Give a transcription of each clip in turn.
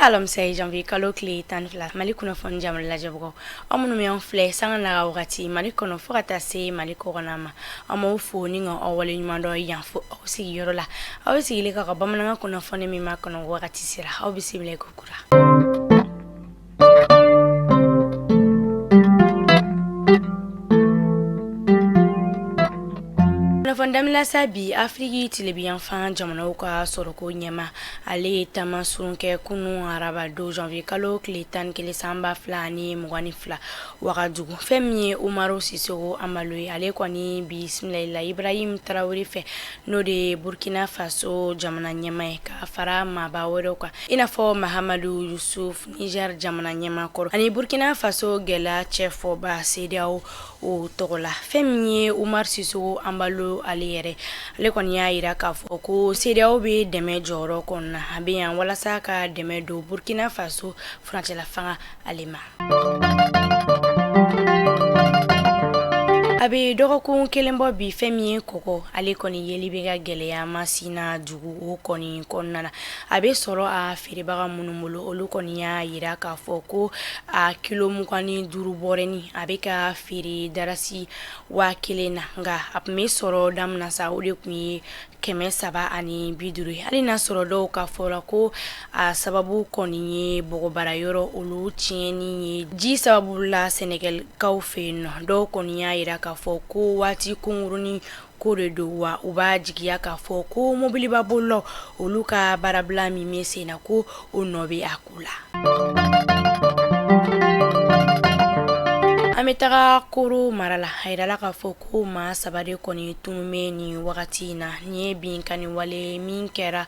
Alamisa ye, janvier kalo tile 12. Mali kunnafoni jamana lajɛbagaw, aw minnu bɛ an filɛ sanga n'a wagati Mali kɔnɔ fo ka taa se Mali kɔkan ma, an b'aw fo ni ka aw wale ɲuman dɔn yan fo aw sigiyɔrɔ la. Aw bɛ sigilen ka bamanankan kunnafoni min ma kɔnɔ wagati sera, aw bisimila ko kura. Kunnafoni daminɛ sa bi, Afiriki tilebinyanfan jamanaw ka sɔrɔko ɲɛmaa, ale ye taama surun kɛ kunun araba don, janvier kalo tile 11 san 2022, Wagadugu. Fɛn min ye Umaru Sisoko Embalo ye, ale kɔni bisimilala Ibrahim Tarawele fɛ, n'o de ye Burkina Faso jamana ɲɛmaa ye, ka fara maaba wɛrɛw kan, i n'a fɔ Mahamadu Yusuf, Niger jamana ɲɛmaa kɔrɔ, ani Burkina Faso gɛlɛya cɛfɔba CEDEAO o tɔgɔ la. Fɛn min ye Umaru Sisoko Embalo ale yɛrɛ, ale kɔni y'a jira k'a fɔ ko CEDEAO bɛ dɛmɛ jɔyɔrɔ kɔnɔna, a bɛ yan walasa ka dɛmɛ don Burkina Faso furancɛla fanga ale ma. A bɛ dɔgɔkun kelen bɔ bi, fɛn min ye kɔgɔ, ale kɔni yeli bɛ ka gɛlɛya Masina dugu o kɔni kɔnɔna na. A bɛ sɔrɔ a feerebaga minnu bolo, olu kɔni y'a jira k'a fɔ ko a kilo 25 bɔrɛnin, a bɛ ka feere dalasi 1000 na, nka a tun bɛ sɔrɔ daminɛ sa, o de tun ye 350 ye. Hali n'a sɔrɔ dɔw ka fɔ la ko a sababu kɔni ye bɔgɔbaara yɔrɔ olu tiɲɛni ye ji sababu la Sɛnɛgalikaw fɛ yen nɔ, dɔw kɔni y'a jira k'a fɔ ko waati kunkurunnin ko de don, wa u b'a jigiya k'a fɔ ko mobiliba bolilaw olu ka baarabila min bɛ sen na, ko o nɔ bɛ a ko la. An bɛ taga Koro mara la. A jirala k'a fɔ ko maa saba de kɔni tunun bɛ nin wagati in na. Nin ye binkanni wale min kɛra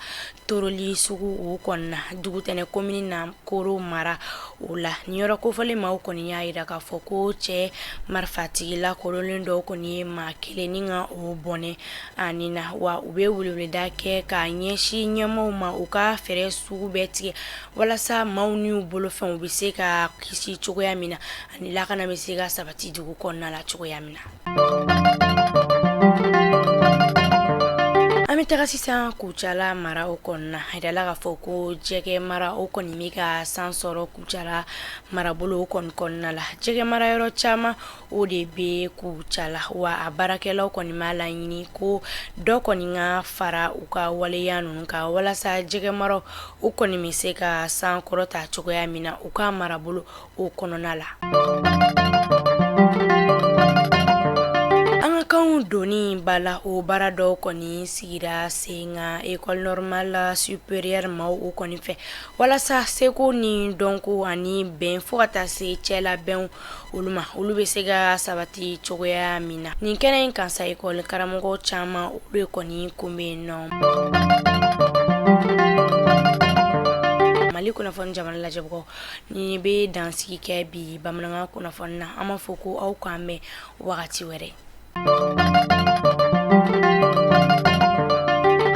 Toroli sugu o kɔnɔna, Dugutɛnɛ komini na, Koro mara o la. Nin yɔrɔ kofɔlen maaw kɔni y'a jira k'a fɔ ko cɛ marifatigi lakodɔnlen dɔw kɔni ye maa kelen ni ka o bɔnɛ a ni na, wa u bɛ weleweleda kɛ ka ɲɛsin ɲɛmaaw ma, u ka fɛɛrɛ sugu bɛɛ tigɛ walasa maaw n'u bolofɛnw bɛ se ka kisi cogoya min na, ani lakana bɛ se ka sabati dugu kɔnɔna la cogoya min na. An bɛ taga sisan Kucala mara o kɔnɔna. A jirala k'a fɔ ko jɛgɛ mara o kɔni bɛ ka san sɔrɔ Kucala marabolo o kɔni kɔnɔna la. Jɛgɛ mara yɔrɔ caman o de bɛ Kucala, wa a baarakɛlaw kɔni b'a laɲini ko dɔ kɔni ka fara u ka waleya ninnu kan walasa jɛgɛ mara o kɔni bɛ se ka san kɔrɔta cogoya min na u ka marabolo o kɔnɔna la. An ka kanw donni ba la, o baara dɔw kɔni sigira sen kan École normale supérieure maaw o kɔni fɛ, walasa seko ni dɔnko ani bɛn fo ka taa se cɛlabɛnw olu ma, olu bɛ se ka sabati cogoya min na. Nin kɛnɛ in kan sa, école karamɔgɔ caman olu de kɔni kun bɛ yen nɔ. Mali kunnafoni jamana lajɛbagaw, nin bɛ dansigi kɛ bi bamanankan kunnafoni na. An b'a fɔ ko aw k'an bɛn wagati wɛrɛ.